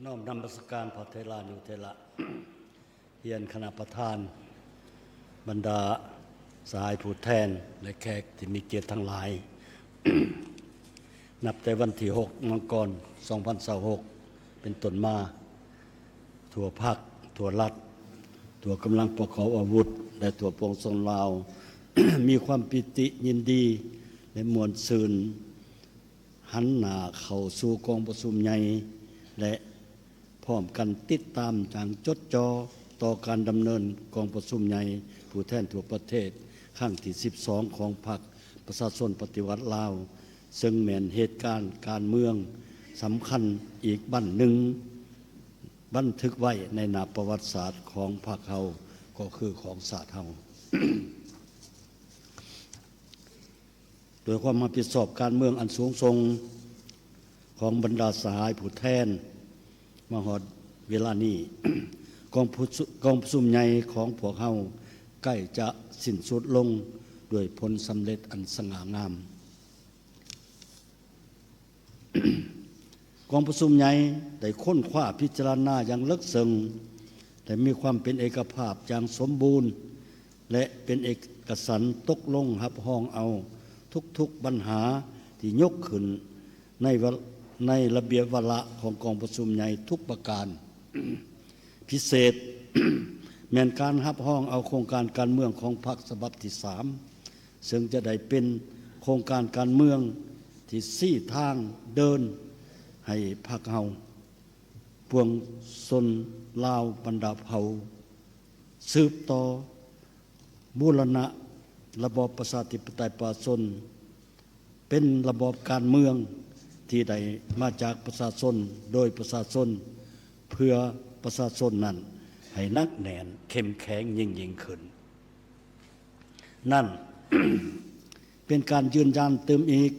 ນ້ອມນະມັດສະການພະເຖລານຸເຖລະ, ຮຽນຄະນະປະທານ, ບັນດາສະຫາຍຜູ້ແທນ ແລະ ແຂກທີ່ມີກຽດທັງຫຼາຍ. ນັບແຕ່ວັນທີຫົກ ມັງກອນ ສອງພັນຊາວຫົກ ເປັນຕົ້ນມາ, ທົ່ວພັກ, ທົ່ວລັດ, ທົ່ວກຳລັງປະກອບອາວຸດ ແລະ ທົ່ວປວງຊົນລາວ ມີຄວາມປີຕິຍິນດີ ແລະ ມ່ວນຊື່ນ ຫັນໜ້າເຂົ້າສູ່ກອງປະຊຸມໃຫຍ່ ແລະ ພ້ອມກັນຕິດຕາມຢ່າງຈົດຈໍ່ຕໍ່ການດຳເນີນກອງປະຊຸມໃຫຍ່ຜູ້ແທນທົ່ວປະເທດຄັ້ງທີສິບສອງ ຂອງພັກປະຊາຊົນປະຕິວັດລາວ, ເຊິ່ງແມ່ນເຫດການການເມືອງສຳຄັນອີກບັ້ນໜຶ່ງ ບັນທຶກໄວ້ໃນໜ້າປະຫວັດສາດຂອງພັກເຮົາ ກໍຄືຂອງຊາດເຮົາ. ດ້ວຍຄວາມຮັບຜິດຊອບການເມືອງອັນສູງສົ່ງຂອງບັນດາສະຫາຍຜູ້ແທນ, ມາຮອດເວລານີ້ ກອງປະຊຸ- ກອງປະຊຸມໃຫຍ່ຂອງພວກເຮົາໃກ້ຈະສິ້ນສຸດລົງດ້ວຍຜົນສຳເລັດອັນສະຫງ່າງາມ. ກອງປະຊຸມໃຫຍ່ໄດ້ຄົ້ນຄວ້າພິຈາລະນາຢ່າງເລິກເຊິ່ງ ແລະ ມີຄວາມເປັນເອກະພາບຢ່າງສົມບູນ ແລະ ເປັນເອກະສັນຕົກລົງຮັບຮອງເອົາທຸກໆບັນຫາທີ່ຍົກຂຶ້ນໃນວະ- ໃນລະບຽບວາລະຂອງກອງປະຊຸມໃຫຍ່ທຸກປະການ. ພິເສດ ແມ່ນການຮັບຮອງເອົາໂຄງການການເມືອງຂອງພັກສະບັບທີສາມ ເຊິ່ງຈະໄດ້ເປັນໂຄງການການເມືອງທີ່ຊີ້ທາງເດີນໃຫ້ພັກເຮົາ, ປວງຊົນລາວບັນດາເຜົ່າ ສືບຕໍ່ບູລະນະລະບອບປະຊາທິປະໄຕປະຊາຊົນ ເປັນລະບອບການເມືອງທີ່ໄດ້ມາຈາກປະຊາຊົນ, ໂດຍປະຊາຊົນ, ເພື່ອປະຊາຊົນນັ້ນ ໃຫ້ໜັກແໜ້ນເຂັ້ມແຂງຍິ່ງໆຂຶ້ນ. ນັ້ນ ເປັນການຢືນຢັນຕື່ມອີກ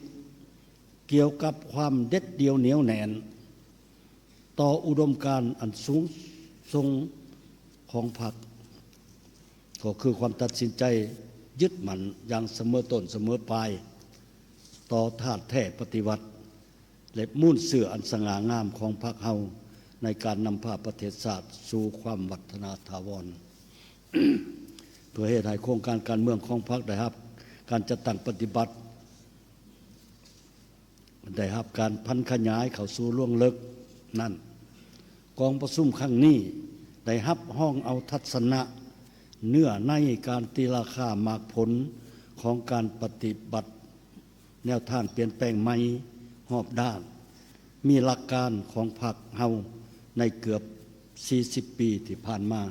ກ່ຽວກັບຄວາມເດັດດ່ຽວໜຽວແໜ້ນຕໍ່ອຸດົມການອັນສູງສົ່ງຂອງພັກ, ກໍຄືຄວາມຕັດສິນໃຈຍຶດໝັ້ນຢ່າງສະເໝີຕົ້ນສະເໝີປາຍຕໍ່ທາດແທ້ປະຕິວັດ ແລະ ມູນເຊື້ອອັນສະຫງ່າງາມຂອງພັກເຮົາ ໃນການນຳພາປະເທດຊາດສູ່ຄວາມວັດທະນາຖາວອນ ເພື່ອເຮັດໃຫ້ໂຄງການການເມືອງຂອງພັກໄດ້ຮັບການຈັດຕັ້ງປະຕິບັດ ໄດ້ຮັບການຜັນຂະຫຍາຍເຂົ້າສູ່ລວງເລິກນັ້ນ, ກອງປະຊຸມຄັ້ງນີ້ໄດ້ຮັບຮອງເອົາທັດສະນະ, ເນື້ອໃນການຕີລາຄາໝາກຜົນຂອງການປະຕິບັດ ແນວທາງປ່ຽນແປງໃໝ່ຮອບດ້ານ, ມີຫຼັກການຂອງພັກເຮົາໃນເກືອບສີ່ສິບປີທີ່ຜ່ານມາ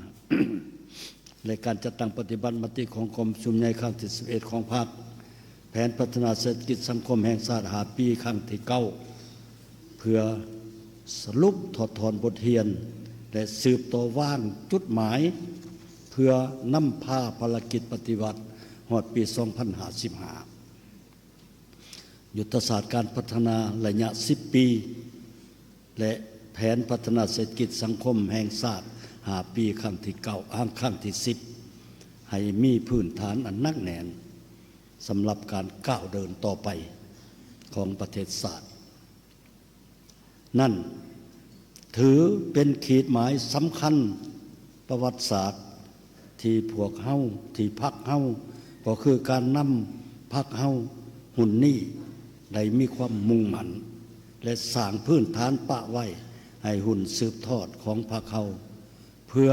ແລະ ການຈັດຕັ້ງປະຕິບັດມະຕິຂອງກອງປະຊຸມໃຫຍ່ຄັ້ງທີສິບເອັດຂອງພັກ, ແຜນພັດທະນາເສດຖະກິດສັງຄົມແຫ່ງຊາດຫ້າປີຄັ້ງທີເກົ້າ ເພື່ອສະຫຼຸບຖອດຖອນບົດຮຽນ ແລະ ສືບຕໍ່ວາງຈຸດໝາຍ ເພື່ອນຳພາພາລະກິດປະຕິວັດຮອດປີສອງພັນຫ້າສິບຫ້າ. ຍຸດທະສາດການພັດທະນາໄລຍະສິບປີ ແລະ ແຜນພັດທະນາເສດຖະກິດສັງຄົມແຫ່ງຊາດຫ້າປີຄັ້ງທີເກົ້າ ຄັ້ງທີສິບ ໃຫ້ມີພື້ນຖານອັນໜັກແໜ້ນສຳລັບການກ້າວເດີນຕໍ່ໄປຂອງປະເທດຊາດ. ນັ້ນຖືເປັນຂີດໝາຍສຳຄັນປະຫວັດສາດ ທີ່ພວກເຮົາ, ທີ່ພັກເຮົາ, ກໍຄືການນຳພັກເຮົາຮຸ່ນນີ້ ໄດ້ມີຄວາມມຸ່ງໝັ້ນ ແລະ ສ້າງພື້ນຖານປະໄວ້ໃຫ້ຮຸ່ນສືບທອດຂອງພັກເຮົາ ເພື່ອ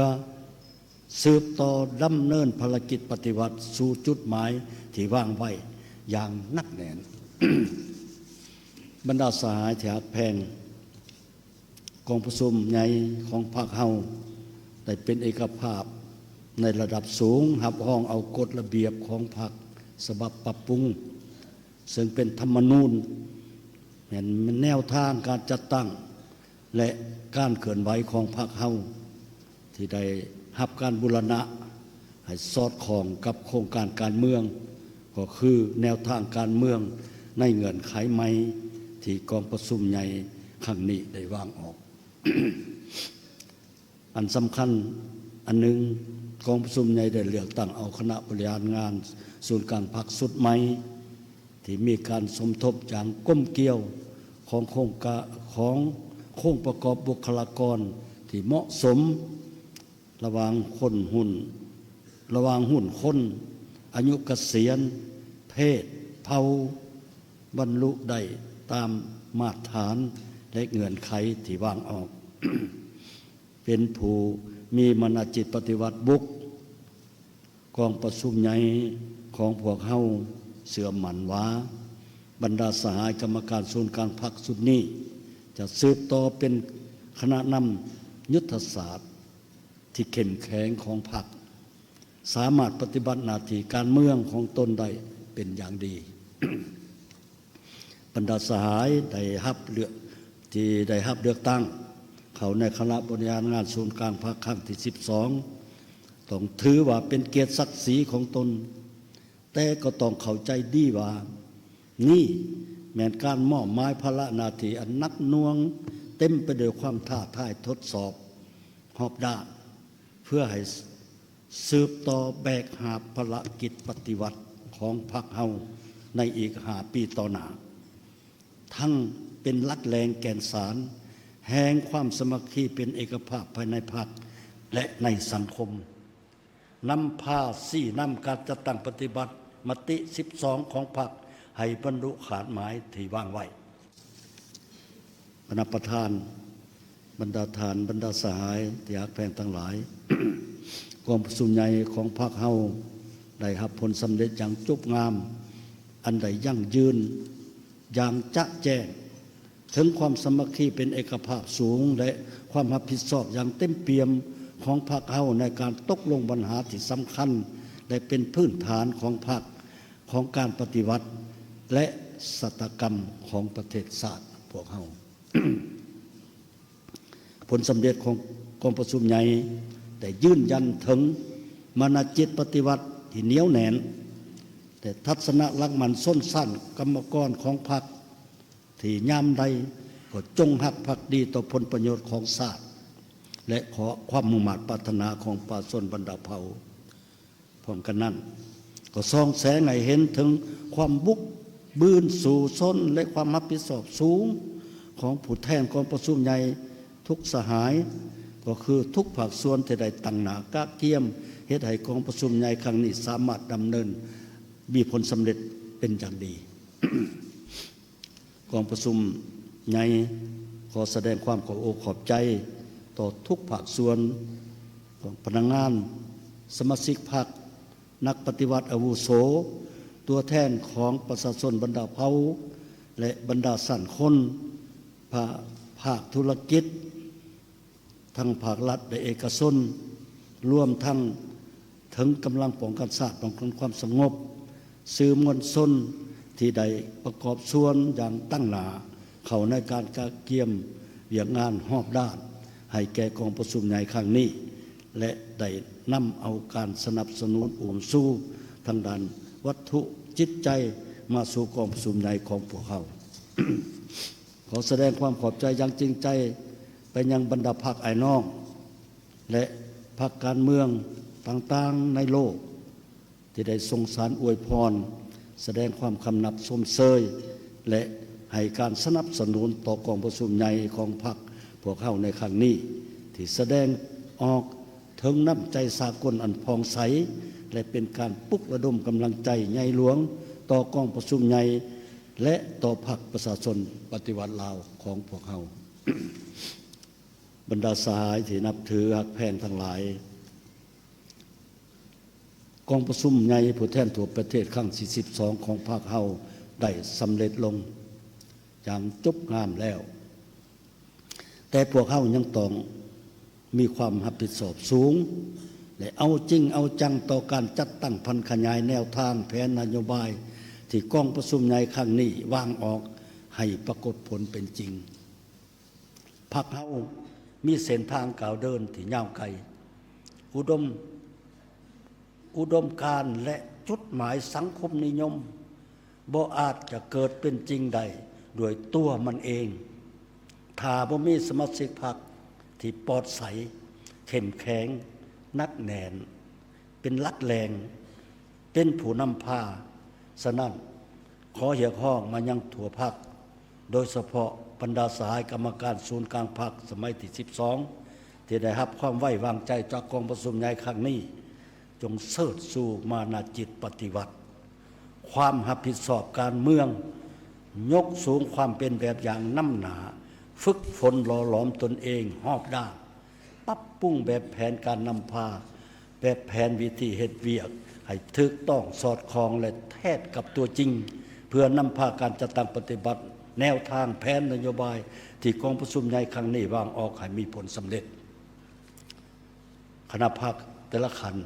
ສືບຕໍ່ດຳເນີນພາລະກິດປະຕິວັດສູ່ຈຸດໝາຍທີ່ວາງໄວ້ຢ່າງໜັກແໜ້ນ. ບັນດາສະຫາຍທີ່ຮັກແພງ, ກອງປະຊຸມໃຫຍ່ຂອງພັກເຮົາໄດ້ເປັນເອກະພາບໃນລະດັບສູງ ຮັບຮອງເອົາກົດລະບຽບຂອງພັກສະບັບປັບປຸງ ເຊິ່ງເປັນທຳມະນູນ, ແມ່ນແນວທາງການຈັດຕັ້ງ ແລະ ການເຄື່ອນໄຫວຂອງພັກເຮົາ ທີ່ໄດ້ຮັບການບູລະນະໃຫ້ສອດຄ່ອງກັບໂຄງການການເມືອງ, ກໍຄືແນວທາງການເມືອງໃນເງື່ອນໄຂໃໝ່ທີ່ກອງປະຊຸມໃຫຍ່ຄັ້ງນີ້ໄດ້ວາງອອກ. ອັນສຳຄັນອັນໜຶ່ງ, ກອງປະຊຸມໃຫຍ່ໄດ້ເລືອກຕັ້ງເອົາຄະນະບໍລິຫານງານສູນກາງພັກຊຸດໃໝ່ ທີ່ມີການສົມທົບຢ່າງກົມກ່ຽວຂອງໂຄງການ, ຂອງ ໂຄງປະກອບບຸກຄະລາກອນທີ່ເໝາະສົມ ລະຫວ່າງຄົນຮຸ່ນ ລະຫວ່າງຮຸ່ນຄົນ, ອາຍຸກະສຽນ, ເພດ, ເຜົ່າ, ບັນລຸໄດ້ຕາມມາດຖານ ແລະ ເງື່ອນໄຂທີ່ວາງອອກ. ເປັນຜູ້ມີມະນະຈິດປະຕິວັດບຸກ, ກອງປະຊຸມໃຫຍ່ຂອງພວກເຮົາເຊື່ອໝັ້ນວ່າ ບັນດາສະຫາຍກຳມະການສູນກາງພັກຊຸດນີ້ ຈະສືບຕໍ່ເປັນຄະນະນຳຍຸດທະສາດທີ່ເຂັ້ມແຂງຂອງພັກ, ສາມາດປະຕິບັດໜ້າທີ່ການເມືອງຂອງຕົນໄດ້ເປັນຢ່າງດີ. ບັນດາສະຫາຍໄດ້ຮັບເລືອກ ທີ່ໄດ້ຮັບເລືອກຕັ້ງເຂົ້າໃນຄະນະບໍລິຫານງານສູນກາງພັກຄັ້ງທີສິບສອງ ຕ້ອງຖືວ່າເປັນກຽດສັກສີຂອງຕົນ, ແຕ່ກໍຕ້ອງເຂົ້າໃຈດີວ່າ ນີ້ແມ່ນການມອບໝາຍພາລະໜ້າທີ່ອັນໜັກໜ່ວງ, ເຕັມໄປດ້ວຍຄວາມທ້າທາຍທົດສອບຮອບດ້ານ ເພື່ອໃຫ້ສືບຕໍ່ແບກຫາບພາລະກິດປະຕິວັດຂອງພັກເຮົາໃນອີກຫ້າປີຕໍ່ໜ້າ, ທັງເປັນຫຼັກແຫຼ່ງແກ່ນສານແຫ່ງຄວາມສາມັກຄີເປັນເອກະພາບພາຍໃນພັກ ແລະ ໃນສັງຄົມ. ນຳພາຊີ້ນຳການຈັດຕັ້ງປະຕິບັດມະຕິສິບສອງຂອງພັກໃຫ້ບັນລຸຄາດໝາຍທີ່ວາງໄວ້. ບັນດາປະທານ, ບັນດາທ່ານ, ບັນດາສະຫາຍທີ່ຮັກແພງທັງຫຼາຍ, ກອງປະຊຸມໃຫຍ່ຂອງພັກເຮົາໄດ້ຮັບຜົນສຳເລັດຢ່າງຈົບງາມ, ອັນໄດ້ຢັ້ງຢືນຢ່າງຈະແຈ້ງ ເຖິງຄວາມສາມັກຄີເປັນເອກະພາບສູງ ແລະ ຄວາມຮັບຜິດຊອບຢ່າງເຕັມປ່ຽມຂອງພັກເຮົາໃນການຕົກລົງບັນຫາທີ່ສຳຄັນ ແລະ ເປັນພື້ນຖານຂອງພັກ, ຂອງການປະຕິວັດ ແລະ ຊະຕາກຳຂອງປະເທດຊາດພວກເຮົາ. ຜົນສຳເລັດຂອງກອງປະຊຸມໃຫຍ່ໄດ້ຢືນຢັນເຖິງມານະຈິດປະຕິວັດທີ່ໜຽວແໜ້ນ ແລະ ທັດສະນະຫຼັກໝັ້ນຊົນຊັ້ນກຳມະກອນຂອງພັກ ທີ່ຍາມໃດກໍຈົ່ງຮັກພັກດີຕໍ່ຜົນປະໂຫຍດຂອງຊາດ ແລະ ຂໍຄວາມມຸ່ງມາດປາດຖະໜາຂອງປະຊາຊົນບັນດາເຜົ່າ. ພ້ອມກັນນັ້ນ ກໍສ່ອງແສງໃຫ້ເຫັນເຖິງຄວາມບຸກບືນສູ້ຊົນ ແລະ ຄວາມຮັບຜິດຊອບສູງຂອງຜູ້ແທນກອງປະຊຸມໃຫຍ່ທຸກສະຫາຍ, ກໍຄືທຸກພາກສ່ວນທີ່ໄດ້ຕັ້ງໜ້າກະກຽມເຮັດໃຫ້ກອງປະຊຸມໃຫຍ່ຄັ້ງນີ້ສາມາດດຳເນີນມີຜົນສຳເລັດເປັນຢ່າງດີ. ກອງປະຊຸມໃຫຍ່ຂໍສະແດງຄວາມຂອບອົກຂອບໃຈຕໍ່ທຸກພາກສ່ວນຂອງພະນັກງານ, ສະມາຊິກພັກ, ນັກປະຕິວັດອາວຸໂສ, ຕົວແທນຂອງປະຊາຊົນບັນດາເຜົ່າ ແລະ ບັນດາຊັ້ນຄົນ, ພາ ພາກທຸລະກິດ ທັງພາກລັດ ແລະ ເອກະຊົນ, ລວມທັງເຖິງກຳລັງປ້ອງກັນຊາດ, ປ້ອງກັນຄວາມສະຫງົບ, ສື່ມວນຊົນທີ່ໄດ້ປະກອບສ່ວນຢ່າງຕັ້ງໜ້າເຂົ້າໃນການກະກຽມວຽກງານຮອບດ້ານໃຫ້ແກ່ກອງປະຊຸມໃຫຍ່ຄັ້ງນີ້ ແລະ ໄດ້ນຳເອົາການສະໜັບສະໜູນອຸ້ມຊູທາງດ້ານວັດຖຸຈິດໃຈມາສູ່ກອງປະຊຸມໃຫຍ່ຂອງພວກເຮົາ. ຂໍສະແດງຄວາມຂອບໃຈຢ່າງຈິງໃຈໄປຍັງບັນດາພັກອ້າຍນ້ອງ ແລະ ພັກການເມືອງຕ່າງໆໃນໂລກ ທີ່ໄດ້ສົ່ງສານອວຍພອນ, ສະແດງຄວາມຄຳນັບຊົມເຊີຍ ແລະ ໃຫ້ການສະໜັບສະໜູນຕໍ່ກອງປະຊຸມໃຫຍ່ຂອງພັກພວກເຮົາໃນຄັ້ງນີ້ ທີ່ສະແດງອອກເຖິງນ້ຳໃຈສາກົນອັນຜ່ອງໃສ ແລະ ເປັນການປຸກລະດົມກຳລັງໃຈໃຫຍ່ຫຼວງຕໍ່ກອງປະຊຸມໃຫຍ່ ແລະ ຕໍ່ພັກປະຊາຊົນປະຕິວັດລາວຂອງພວກເຮົາ. ບັນດາສະຫາຍທີ່ນັບຖືຮັກແພງທັງຫຼາຍ, ກອງປະຊຸມໃຫຍ່ຜູ້ແທນທົ່ວປະເທດຄັ້ງທີສິບສອງຂອງພັກເຮົາໄດ້ສຳເລັດລົງຢ່າງຈົບງາມແລ້ວ. ແຕ່ພວກເຮົາຍັງຕ້ອງມີຄວາມຮັບຜິດຊອບສູງ ແລະ ເອົາຈິງເອົາຈັງຕໍ່ການຈັດຕັ້ງຜັນຂະຫຍາຍແນວທາງແຜນນະໂຍບາຍທີ່ກອງປະຊຸມໃຫຍ່ຄັ້ງນີ້ວາງອອກໃຫ້ປາກົດຜົນເປັນຈິງ. ພັກເຮົາມີເສັ້ນທາງກ້າວເດີນທີ່ຍາວໄກ, ອຸດົມ ອຸດົມການ ແລະ ຈຸດໝາຍສັງຄົມນິຍົມ ບໍ່ອາດຈະເກີດເປັນຈິງໄດ້ດ້ວຍຕົວມັນເອງ ຖ້າບໍ່ມີສະມາຊິກພັກທີ່ປອດໃສ, ເຂັ້ມແຂງ, ໜັກແໜ້ນ, ເປັນຫຼັກແຫຼ່ງ, ເປັນຜູ້ນຳພາ. ສະນັ້ນ, ຂໍຮຽກຮ້ອງມາຍັງທົ່ວພັກ, ໂດຍສະເພາະ ບັນດາສະຫາຍກຳມະການສູນກາງພັກສະໄໝທີສິບສອງ ທີ່ໄດ້ຮັບຄວາມໄວ້ວາງໃຈຈາກກອງປະຊຸມໃຫຍ່ຄັ້ງນີ້ ຈົ່ງເຊີດຊູມານະຈິດປະຕິວັດ, ຄວາມຮັບຜິດຊອບການເມືອງ, ຍົກສູງຄວາມເປັນແບບຢ່າງນຳໜ້າ, ຝຶກຝົນຫຼໍ່ຫຼອມຕົນເອງຮອບດ້ານ, ປັບປຸງແບບແຜນການນຳພາ, ແບບແຜນວິທີເຮັດວຽກໃຫ້ຖືກຕ້ອງສອດຄ່ອງ ແລະ ແທດກັບຕົວຈິງ ເພື່ອນຳພາການຈັດຕັ້ງປະຕິບັດແນວທາງແຜນນະໂຍບາຍທີ່ກອງປະຊຸມໃຫຍ່ຄັ້ງນີ້ວາງອອກໃຫ້ມີຜົນສຳເລັດ. ຄະນະພັກແຕ່ລະຂັ້ນ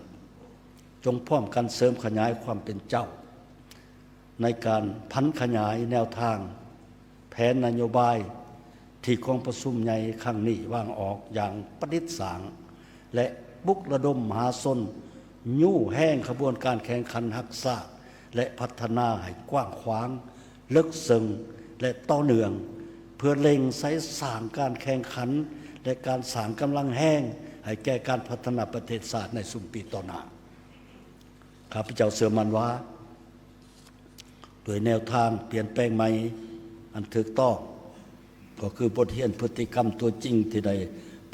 ຈົ່ງພ້ອມກັນເສີມຂະຫຍາຍຄວາມເປັນເຈົ້າ ໃນການຜັນຂະຫຍາຍແນວທາງແຜນນະໂຍບາຍທີ່ກອງປະຊຸມໃຫຍ່ຄັ້ງນີ້ວາງອອກຢ່າງປະດິດສ້າງ ແລະ ປຸກລະດົມມະຫາຊົນຍູ້ແຮງຂະບວນການແຂ່ງຂັນຮັກຊາດ ແລະ ພັດທະນາໃຫ້ກວ້າງຂວາງ, ເລິກເຊິ່ງ ແລະ ຕໍ່ເນື່ອງ ເພື່ອເລັ່ງໃສ່ສ້າງການແຂ່ງຂັນ ແລະ ການສ້າງກຳລັງແຮງໃຫ້ແກ່ການພັດທະນາປະເທດຊາດໃນຊຸມປີຕໍ່ໜ້າ. ຂ້າພະເຈົ້າເຊື່ອໝັ້ນວ່າ ດ້ວຍແນວທາງປ່ຽນແປງໃໝ່ອັນຖືກຕ້ອງ ກໍຄືບົດຮຽນພຶດຕິກຳຕົວຈິງທີ່ໄດ້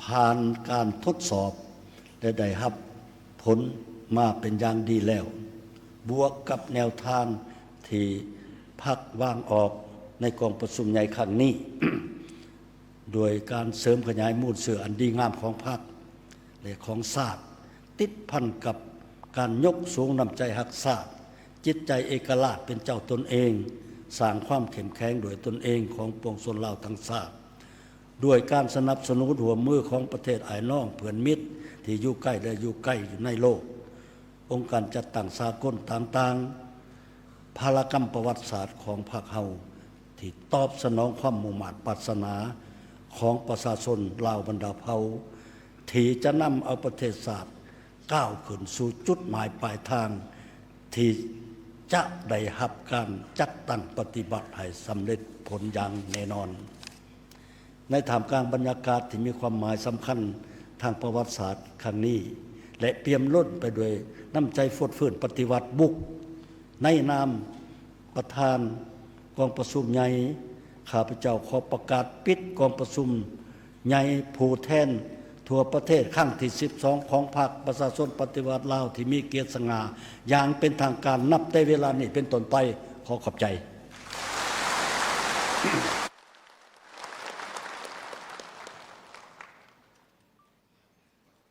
ຜ່ານການທົດສອບ ແລະ ໄດ້ຮັບຜົນມາເປັນຢ່າງດີແລ້ວ, ບວກກັບແນວທາງທີ່ພັກວາງອອກໃນກອງປະຊຸມໃຫຍ່ຄັ້ງນີ້ ໂດຍການເສີມຂະຫຍາຍມູນເຊື້ອອັນດີງາມຂອງພັກ ແລະ ຂອງຊາດ, ຕິດພັນກັບການຍົກສູງນ້ຳໃຈຮັກຊາດ, ຈິດໃຈເອກະລາດເປັນເຈົ້າຕົນເອງ, ສ້າງຄວາມເຂັ້ມແຂງດ້ວຍຕົນເອງຂອງປວງຊົນລາວທັງຊາດ, ດ້ວຍການສະໜັບສະໜູນຮ່ວມມືຂອງປະເທດອ້າຍນ້ອງເພື່ອນມິດທີ່ຢູ່ໃກ້ ແລະ ຢູ່ໄກຢູ່ໃນໂລກ, ອົງການຈັດຕັ້ງສາກົນຕ່າງໆ, ພາລະກຳປະຫວັດສາດຂອງພັກເຮົາ ທີ່ຕອບສະໜອງຄວາມມຸ່ງມາດປາດຖະໜາຂອງປະຊາຊົນລາວບັນດາເຜົ່າ ທີ່ຈະນຳເອົາປະເທດຊາດກ້າວຂຶ້ນສູ່ຈຸດໝາຍປາຍທາງ ທີ່ຈະໄດ້ຮັບການຈັດຕັ້ງປະຕິບັດໃຫ້ສຳເລັດຜົນຢ່າງແນ່ນອນ. ໃນທ່າມກາງບັນຍາກາດທີ່ມີຄວາມໝາຍສຳຄັນທາງປະຫວັດສາດຄັ້ງນີ້ ແລະ ປ່ຽມລົ້ນໄປດ້ວຍນ້ຳໃຈຟົດຟື້ນປະຕິວັດບຸກ, ໃນນາມປະທານກອງປະຊຸມໃຫຍ່, ຂ້າພະເຈົ້າຂໍປະກາດປິດກອງປະຊຸມໃຫຍ່ຜູ້ແທນທົ່ວປະເທດຄັ້ງທີສິບສອງ ຂອງພັກປະຊາຊົນປະຕິວັດລາວທີ່ມີກຽດສະຫງ່າຢ່າງເປັນທາງການ ນັບແຕ່ເວລານີ້ເປັນຕົ້ນໄປ. ຂໍຂອບໃຈ.